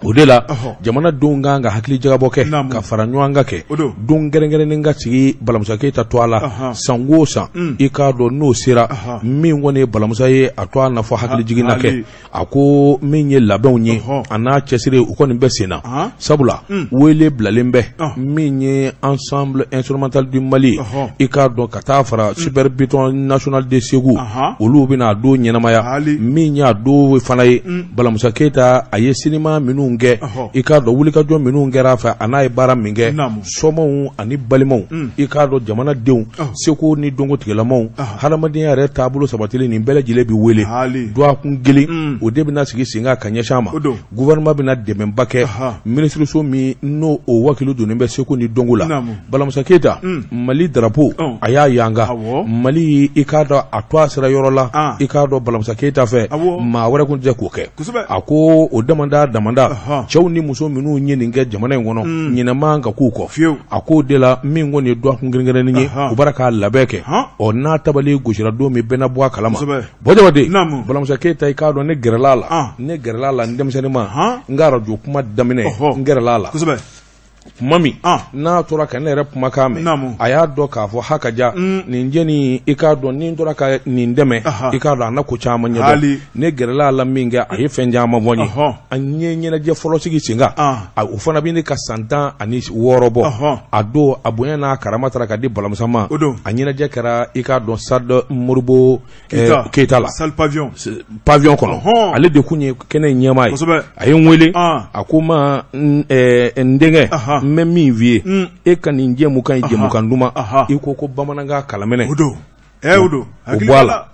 O de la jamanadenw kan ka hakili jagabɔ kɛ, ka fara ɲɔgɔn kan kɛ don kɛrɛnkɛrɛnnen ka sigi Balamusa Keyita tɔgɔ la san o san. I k'a dɔn, n'o sera, min kɔni ye Balamusa ye, a tɔgɔ na fɔ, hakili jigin na kɛ. A ko min ye labɛnw ye, a n'a cɛsiri, u kɔni bɛ sen na, sabula wele bilalen bɛ min ye ensemble instrumental du Mali, i k'a dɔn, ka taa fara Super Béton National de Segu, olu bɛna a don ɲɛnamaya. Min y'a don fana ye, Balamusa Keyita, a ye sinima minnu kɛ, i k'a dɔn, wulikajɔ minnu kɛra a fɛ, a n'a ye baara min kɛ, sɔmaw ani balimaw, i k'a dɔn, jamanadenw, seko ni dɔnko tigilamaw, hadamadenya yɛrɛ taabolo sabatilen, nin bɛɛ lajɛlen bɛ wele. Dɔgɔkun kelen, o de bɛna sigi sen kan ka ɲɛsin a ma. Gouvernement bɛna dɛmɛba kɛ minisiriso min n'o o wakilu donnen bɛ seko ni dɔnko la. Balamusa Keyita, Mali drapeau, a y'a yanga Mali, i k'a dɔn, a tɔgɔ sera yɔrɔ la, i k'a dɔn, Balamusa Keyita fɛ, maa wɛrɛ tun tɛ k'o kɛ. A ko o damada damada, cɛw ni muso minnu ye nin kɛ jamana in kɔnɔ, ɲinɛ man ka k'u kɔ. A k'o de la, min kɔni ye dɔgɔkun kɛrɛnkɛrɛnnen ye, u bɔra k'a labɛn kɛ. Ɔ, n'a tabali gosira don min, bɛɛ na bɔ a kalama. Bɔn Jabate, Balamusa Keyita, i k'a dɔn, ne gɛrɛla a la, ne gɛrɛla a la n denmisɛnninma, n ka arajo kuma daminɛ, n gɛrɛla a la tuma min n'a tora ka ne yɛrɛ kumakan mɛn, a y'a dɔn k'a fɔ ha ka ja nin jɛni, i k'a dɔn, ni n tora ka nin dɛmɛ, i k'a dɔn, a na ko caman ɲɛdɔn. Ne gɛrɛla a la min kɛ, a ye fɛn caman fɔ n ye. An ye ɲɛnajɛ fɔlɔ sigi sen kan, o fana bɛ ne ka san 16 bɔ. A don, a bonya n'a karama taara ka di Balamusa ma. A ɲɛnajɛ kɛra, i k'a dɔn, stade Modibo Keyita la, pavillon kɔnɔ. Ale de tun ye kɛnɛ ɲɛmaa ye. A ye n wele, a ko n ma: n denkɛ, n bɛ min f'i ye, e ka nin jɛmukan in, jɛmukan duman, i ko bamanankan kalaminɛ,
o
bɔ a la.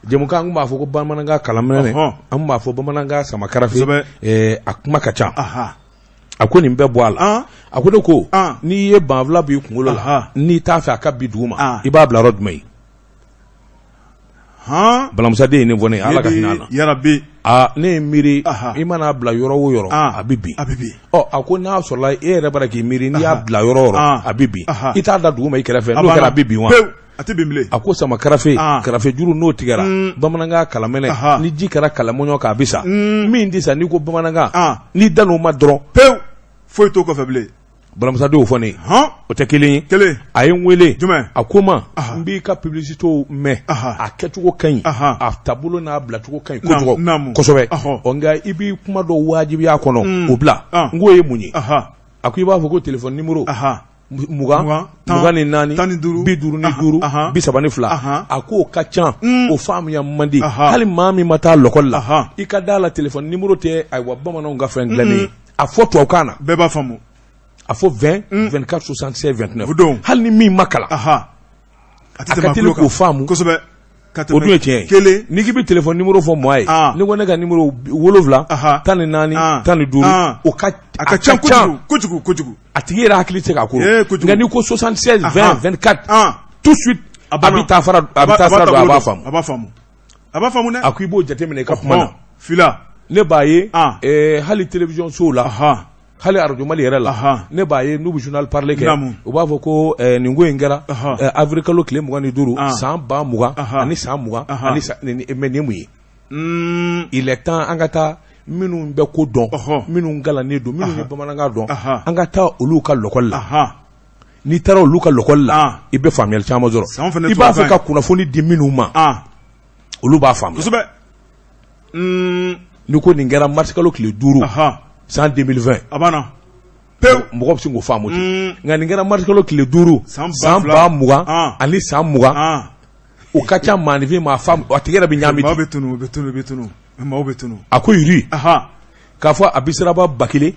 Jɛmukan, an b'a fɔ ko bamanankan kalaminɛ, an b'a fɔ bamanankan sama karafe, a kuma ka ca. A ko nin bɛɛ bɔ a la. A ko ne ko, n'i ye banfula b'i kunkolo la, n'i t'a fɛ a ka bin dugu ma, i b'a bila yɔrɔ jumɛn ye? Balamusa den ye nin fɔ ne ye, Ala ka hinɛ a la.
Yarabi.
Aa, ne ye miiri, i man'a bila yɔrɔ o yɔrɔ, a bɛ bin.
A bɛ bin.
Ɔ, a ko n'a sɔrɔla e yɛrɛ b'a la k'i miiri, n'i y'a bila yɔrɔ o yɔrɔ, a bɛ bin, i t'a da dugu ma i kɛrɛfɛ, n'o kɛra, a bɛ bin wa?
A tɛ bin bilen.
A ko sama karafe, karafe juru n'o tigɛra, bamanankan kalaminɛ, ni ji kɛra kalamɔɲɔ kan, a bɛ sa. Min tɛ sa, n'i ko bamanankan, n'i dan'o ma dɔrɔn
pewu, foyi t'o kɔfɛ bilen.
Balamusa y'o fɔ ne ye, o tɛ kelen ye,
kelen.
A ye n wele.
Jumɛn?
A ko n ma, n b'i ka publicitéw mɛn, a kɛcogo ka ɲi, a taabolo n'a bilacogo ka ɲi kojugu kosɛbɛ. Ɔ nka i b'i kuma dɔ wajibiya kɔnɔ, o bila. N k'o ye mun ye? A ko i b'a fɔ ko téléphone numéro 20, 24,
15,
55, 32. A k'o ka ca, o faamuya man di hali maa min ma taa lɔkɔli la. I ka da la, téléphone numéro tɛ ayiwa bamananw ka fɛn dilannen ye. A fɔ tubabukan na,
bɛɛ b'a faamu.
A fɔ 20 24 76 29.
O don.
Hali ni min ma kalan, a ka teli k'o faamu.
Kosɛbɛ.
O dun ye tiɲɛ ye.
Kelen.
N'i k'i bɛ téléphone numéro fɔ maa ye, ne ko ne ka numéro 7 14 15, o ka
a ka ca kojugu kojugu kojugu.
A tigi yɛrɛ hakili tɛ se k'a ko. Nka n'i ko 76 20 24, tout de suite a bɛ taa fara, a bɛ taa sira dɔn, a b'a faamu.
A b'a faamu. A b'a faamu dɛ.
A ko i b'o jateminɛ i ka kuma na.
Fila.
Ne b'a ye hali télévision sow la, hali arajo Mali yɛrɛ la, ne b'a ye n'u bɛ journal parlé kɛ, u b'a fɔ ko nin ko in kɛra avril kalo tile 25, san 2020 ani san 20 ani mais nin ye mun ye? Il est temps an ka taa minnu bɛ ko dɔn, minnu kalannen don, minnu ye bamanankan dɔn, an ka taa olu ka lɔkɔli la. N'i taara olu ka lɔkɔli la, i bɛ faamuyali caman sɔrɔ. I b'a fɛ ka kunnafoni di minnu ma, olu b'a faamu.
Kosɛbɛ.
N'i ko nin kɛra mars kalo tile 5, san 2020,
a banna
pewu, mɔgɔ bɛ sin k'o faamu ten. Nka nin kɛra mars kalo tile 5, san 2020 ani san 20, o ka ca maaninfin ma faamu, a tigi yɛrɛ bɛ ɲaami.
Maaw bɛ tunu, bɛ tunu, bɛ tunu, maaw bɛ tunu.
A ko yiri k'a fɔ a bɛ siraba 1125,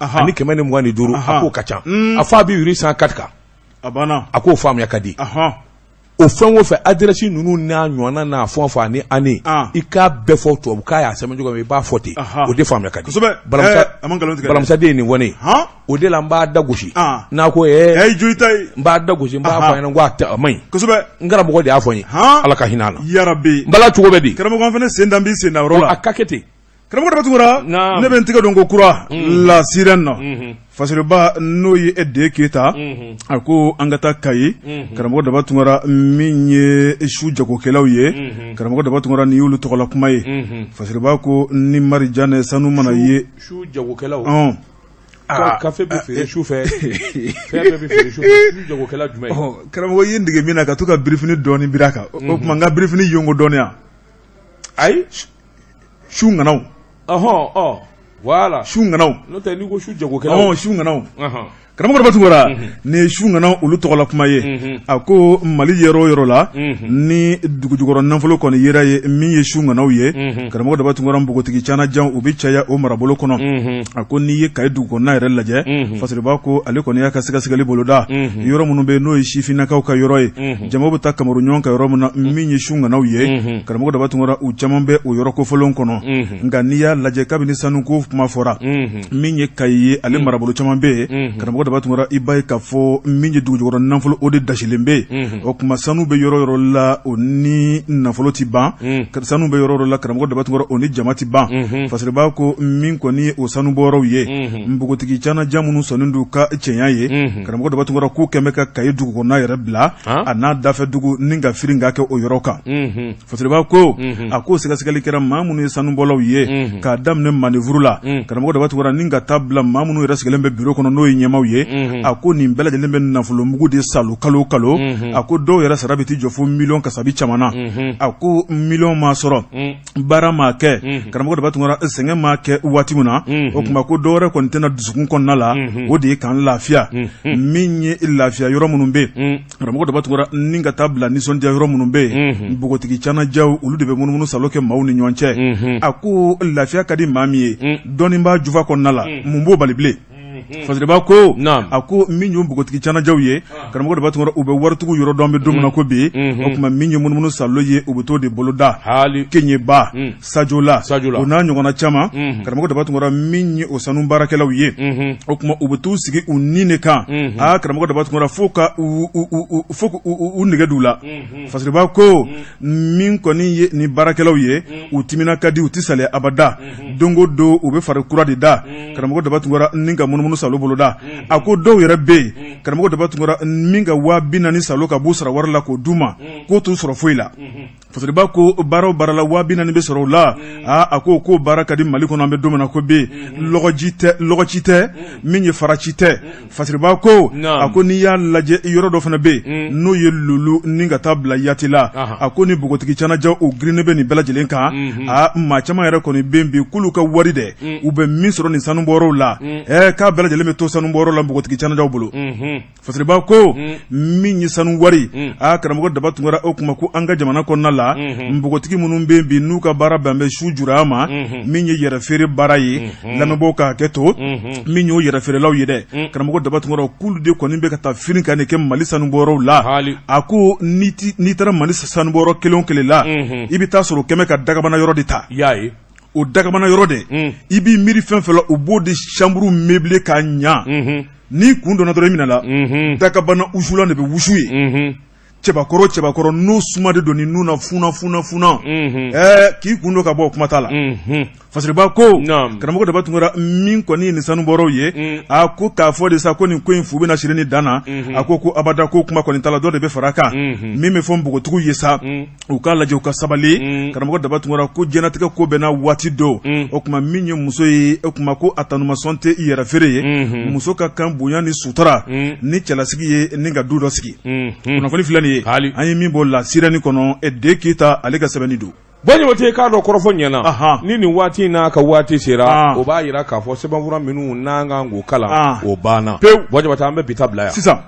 a k'o ka ca. A fɔ a bɛ yiri 104 kan,
a banna.
A k'o faamuya ka di. O fɛn o fɛn adresse ninnu n'a ɲɔgɔnna n'a fɛn o fɛn ani année, i k'a bɛɛ fɔ tubabukan y'a sɛbɛn cogo min, i b'a fɔ ten, o de faamuya ka di.
Kosɛbɛ.
Balamusa de ye nin fɔ ne ye. O de la n b'a da gosi n'a ko
ɛ jo i ta ye,
n b'a da gosi, n b'a fɔ a ɲɛna ko a man ɲi.
Kosɛbɛ.
N karamɔgɔ de y'a fɔ n ye, Ala ka hinɛ a la.
Yarabi.
N bala cogo bɛ di?
Karamɔgɔ, an fana sen da n b'i sen da yɔrɔ la.
A ka kɛ ten.
Karamɔgɔ Daba Tunkara, ne bɛ n tɛgɛ don ko kura La Sirène na. Fasiriba n'o ye e de Keyita, a ko an ka taa Kayi. Karamɔgɔ Daba Tunkara, min ye su jagokɛlaw ye, karamɔgɔ Daba Tunkara, nin y'olu tɔgɔla kuma ye. Fasiriba ko ni marijanɛ sanu mana ye
su jagokɛlaw, kafe bɛ feere su fɛ, fɛn bɛɛ bɛ feere su fɛ, su jagokɛla jumɛn?
Karamɔgɔ, i ye n dege min na ka to ka birifini dɔɔni biri a kan, o tuma n ka birifini yongo dɔɔni yan.
Ayi.
Su ŋanaw.
Ɔhɔn, ɔ voilà.
Su ŋanaw.
N'o tɛ n'i ko su jagokɛlaw.
Ɔn, su ŋanaw. Karamɔgɔ Daba Tunkara, nin ye su ŋanaw olu tɔgɔla kuma ye. A ko Mali yɔrɔ o yɔrɔ la, ni dugujukɔrɔ nafolo kɔni yera ye min ye su ŋanaw ye, karamɔgɔ Daba Tunkara, npogotigi canajanw u bɛ caya o marabolo kɔnɔ. A ko n'i ye Kayi dugu kɔnɔna yɛrɛ lajɛ, Fasiriba ko ale kɔni y'a ka sɛgɛsɛgɛli boloda yɔrɔ minnu bɛ yen n'o ye sifinnakaw ka yɔrɔ ye, jama bɛ taa kamaru ɲɔgɔn kan yɔrɔ min na, min ye su ŋanaw ye, karamɔgɔ Daba Tunkara, u caman bɛ o yɔrɔ kofɔlenw kɔnɔ. Nka n'i y'a lajɛ, kabini sanuko kuma fɔra, min ye Kayi ye, ale marabolo caman bɛ yen, karamɔgɔ Daba Tunkara, i b'a ye k'a fɔ min ye dugujukɔrɔ nafolo, o de dasilen bɛ yen. O tuma sanu bɛ yɔrɔ yɔrɔ la, o ni nafolo tɛ ban. Sanu bɛ yɔrɔ yɔrɔ la, karamɔgɔ Daba Tunkara, o ni jama tɛ ban. Fasiriba ko min kɔni ye o sanubɔyɔrɔw ye, npogotigi canajan minnu sɔnnen don ka cɛya ye, karamɔgɔ Daba Tunkara, k'u kɛlen bɛ ka Kayi dugu kɔnɔna yɛrɛ bila a n'a dafɛ dugu ni ka firin ka kɛ o yɔrɔ kan. Fasiriba ko a ko sɛgɛsɛgɛli kɛra maa minnu ye sanubɔlaw ye, k'a daminɛ manœuvre la, karamɔgɔ Daba Tunkara, ni ka taa bila maa minnu yɛrɛ sigilen bɛ biro kɔnɔ n'o ye ɲɛmaaw ye. A ko nin bɛɛ lajɛlen bɛ nafolomugu de salo kalo o kalo. A ko dɔw yɛrɛ sara bɛ t'i jɔ fo miliyɔn kasabi caman na. A ko miliyɔn ma sɔrɔ, baara ma kɛ, karamɔgɔ Daba Tunkara, sɛgɛn ma kɛ waati min na, o tuma ko dɔwɛrɛ kɔni tɛna dusukun kɔnɔna la, o de ye k'an lafiya. Min ye lafiya yɔrɔ minnu bɛ yen, karamɔgɔ Daba Tunkara, ni ka taa bila nisɔndiya yɔrɔ minnu bɛ yen, npogotigi canajanw olu de bɛ munumunu salo kɛ maaw ni ɲɔgɔn cɛ. A ko lafiya ka di maa min ye, dɔɔnin b'a jufa kɔnɔna la, mun b'o bali bilen? Fasiriba ko a ko min ye npogotigi canajanw ye, karamɔgɔ Daba Tunkara, u bɛ waritigiw yɔrɔ dɔn bɛ don min na ko bi. O tuma min ye munumunu salo ye, u bɛ t'o de boloda Keɲeba, Sajola, o n'a ɲɔgɔnna caman. Karamɔgɔ Daba Tunkara, min ye o sanu baarakɛlaw ye, o tuma u bɛ t'u sigi u ni de kan. Aa, karamɔgɔ Daba Tunkara, fo ka u nege d'u la. Fasiriba ko min kɔni ye ni baarakɛlaw ye, u timina ka di, u tɛ saliya abada. Don o don u bɛ fari kura de da, karamɔgɔ Daba Tunkara, ni ka munumunu. minnu salo boloda. A ko dɔw yɛrɛ bɛ yen, karamɔgɔ Daba Tunkara, min ka 40 000 salo ka b'u sara wari la k'o d'u ma, k'o t'u sɔrɔ foyi la. Fasiriba ko baara o baara la 40 000 bɛ sɔrɔ o la. Aa, a ko k'o baara ka di Mali kɔnɔ, an bɛ don min na ko bi, lɔgɔji tɛ, lɔgɔci tɛ, min ye faraci tɛ. Fasiriba ko a ko n'i y'a lajɛ, yɔrɔ dɔ fana bɛ yen n'o ye Lulu ni ka taa bila Yatela. A ko ni npogotigi canajɛ o girinnen bɛ nin bɛɛ lajɛlen kan. Aa, maa caman yɛrɛ kɔni bɛ bi k'olu ka wari dɛ, u bɛ min sɔrɔ nin sanubɔyɔrɔw la, k'a bɛɛ lajɛlen bɛ to sanubɔyɔrɔ la npogotigi canajɛw bolo. Fasiriba ko min ye sanu wari, aa, karamɔgɔ Daba Tunkara, o kuma ko an ka jamana kɔnɔna la, npogotigi minnu bɛ bi n'u ka baara bɛn bɛ su juraya ma, min ye yɛrɛ feere baara ye, lamɛnbaaw ka hakɛ to, min y'o yɛrɛ feerelaw ye dɛ, karamɔgɔ Daba Tunkara, k'olu de kɔni bɛ ka taa fini ka nin kɛ Mali sanubɔyɔrɔw la. A ko n'i taara Mali sanubɔyɔrɔ kelen o kelen la, i bɛ taa sɔrɔ kɛmɛ ka dagabana yɔrɔ de ta. O dagabana yɔrɔ de, i b'i miiri fɛn fɛn la, u b'o de chambre meubler k'a ɲa. N'i kun donna dɔrɔn, i minɛla. Dagabana wusulan de bɛ wusu ye. Cɛbakɔrɔ cɛbakɔrɔ n'o suma de don ni nun na funa funa funa, ɛɛ, k'i kun don ka bɔ, o kuma t'a la. Fasiriba ko karamɔgɔ Daba Tunkara, min kɔni ye nin sanubɔyɔrɔw ye, a ko k'a fɔ de sa ko nin ko in fu bɛna siri ni dan na, a ko abada, ko kuma kɔni t'a la, dɔ de bɛ fara a kan. Min bɛ fɔ npogotigiw ye sa, u k'a lajɛ, u ka sabali. Karamɔgɔ Daba Tunkara ko diɲɛnatigɛ ko bɛɛ n'a waati don. O tuma min ye muso ye, o tuma ko a tanumasɔn tɛ i yɛrɛ feere ye. Muso ka kan bonya ni sutura ni cɛlasigi ye ni ka du dɔ sigi. Kunnafoni filɛ nin ye, an ye min bɔ La Sirène kɔnɔ, De Keyita ale ka sɛbɛnni don.
Buwa Jabate, k'a dɔn kɔrɔfɔ ɲɛna ni nin waati in n'a ka waati sera, o b'a jira k'a fɔ sɛbɛnfura minnu n'an kan k'o kalan, o banna pewu. Buwa Jabate, an bɛ bi ta bila yan
sisan.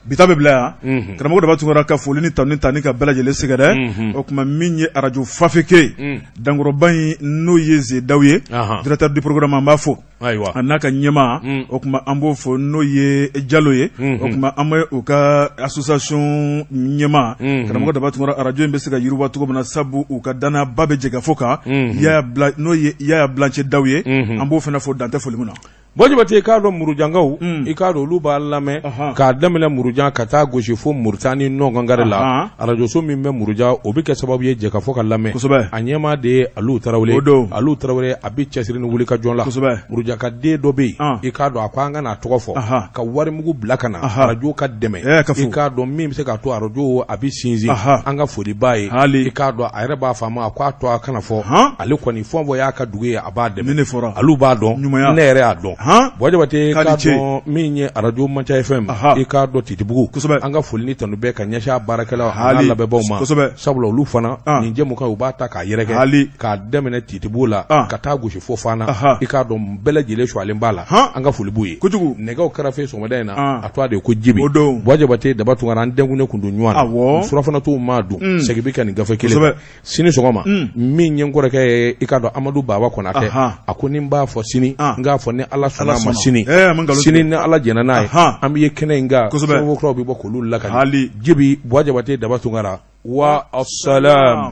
Bi ta bɛ bila yan. Karamɔgɔ Daba Tunkara ka foli ni tanu ta ni ka bɛɛ lajɛlen sɛgɛrɛ. O tuma min ye arajo Fafeke dankɔrɔba in, n'o ye Zedaw ye, directeur du programme, an b'a fɔ
ayiwa
a n'a ka ɲɛmaa. O tuma an b'o fɔ, n'o ye Jalo ye. O tuma an bɛ u ka association ɲɛmaa, karamɔgɔ Daba Tunkara, arajo in bɛ se ka yiriwa cogo min na, sabu u ka dannaba bɛ jɛkafɔ kan, n'o ye Yaya Bilancɛ Daw ye, an b'o fana fɔ, dan tɛ foli min na.
Buwa Jabate, i k'a dɔn Murujankaw, i k'a dɔn olu b'a lamɛn k'a daminɛ Murujan ka taa gosi fo Murutani nɔnkangari la. Arajoso min bɛ Muruja, o bɛ kɛ sababu ye jɛkafɔ ka lamɛn. A ɲɛmaa de ye Alu Tarawele. Alu Tarawele, a bɛ cɛsiri ni wuli ka jɔ la. Muruja ka den dɔ bɛ yen, i k'a dɔn a ko an kana a tɔgɔ fɔ, ka warimugu bila ka na arajo ka dɛmɛ, i k'a dɔn min bɛ se k'a to arajo a bɛ sinsin. An ka foli b'a ye. I k'a dɔn a yɛrɛ b'a faamu, a k'a to a kana fɔ, ale kɔni fɛn o fɛn y'a ka dugu ye, a b'a dɛmɛ.
Ne fɔra
olu b'a dɔn, ne yɛrɛ y'a dɔn. Buwa Jabate, k'a dɔn min ye arajo Manca FM, i k'a dɔn Titibugu, an ka foli ni tanu bɛɛ ka ɲɛsin a baarakɛlaw n'a lamɛnbaaw ma, sabula olu fana nin jɛmukan u b'a ta k'a yɛrɛkɛ, k'a daminɛ Titibugu la ka taa gosi fo Fana, i k'a dɔn bɛɛ lajɛlen suwalen b'a la, an ka foli b'u ye.
Kojugu
nɛgɛw kɛrɛfɛ sɔgɔmada in na, a tɔgɔ de ye ko Jibi. Buwa Jabate, Daba Tunkara, an dɛnkunnen kun don ɲɔgɔn na, surafana t'u maa dun, segin bɛ kɛ nin gafe kelen sini sɔgɔma. Min ye n kɔrɔkɛ ye, i k'a dɔn Amadu Baba Konatɛ, a ko ni n b'a fɔ sini, n k'a fɔ ni Ala sɔnna a ma, sini sini ni Ala jɛnna n'a ye, an bɛ ye kɛnɛ in kan, sɛbɛn kuraw bɛ bɔ k'olu lakali. Jibi, Buwa Jabate, Daba Tunkara, wa salam.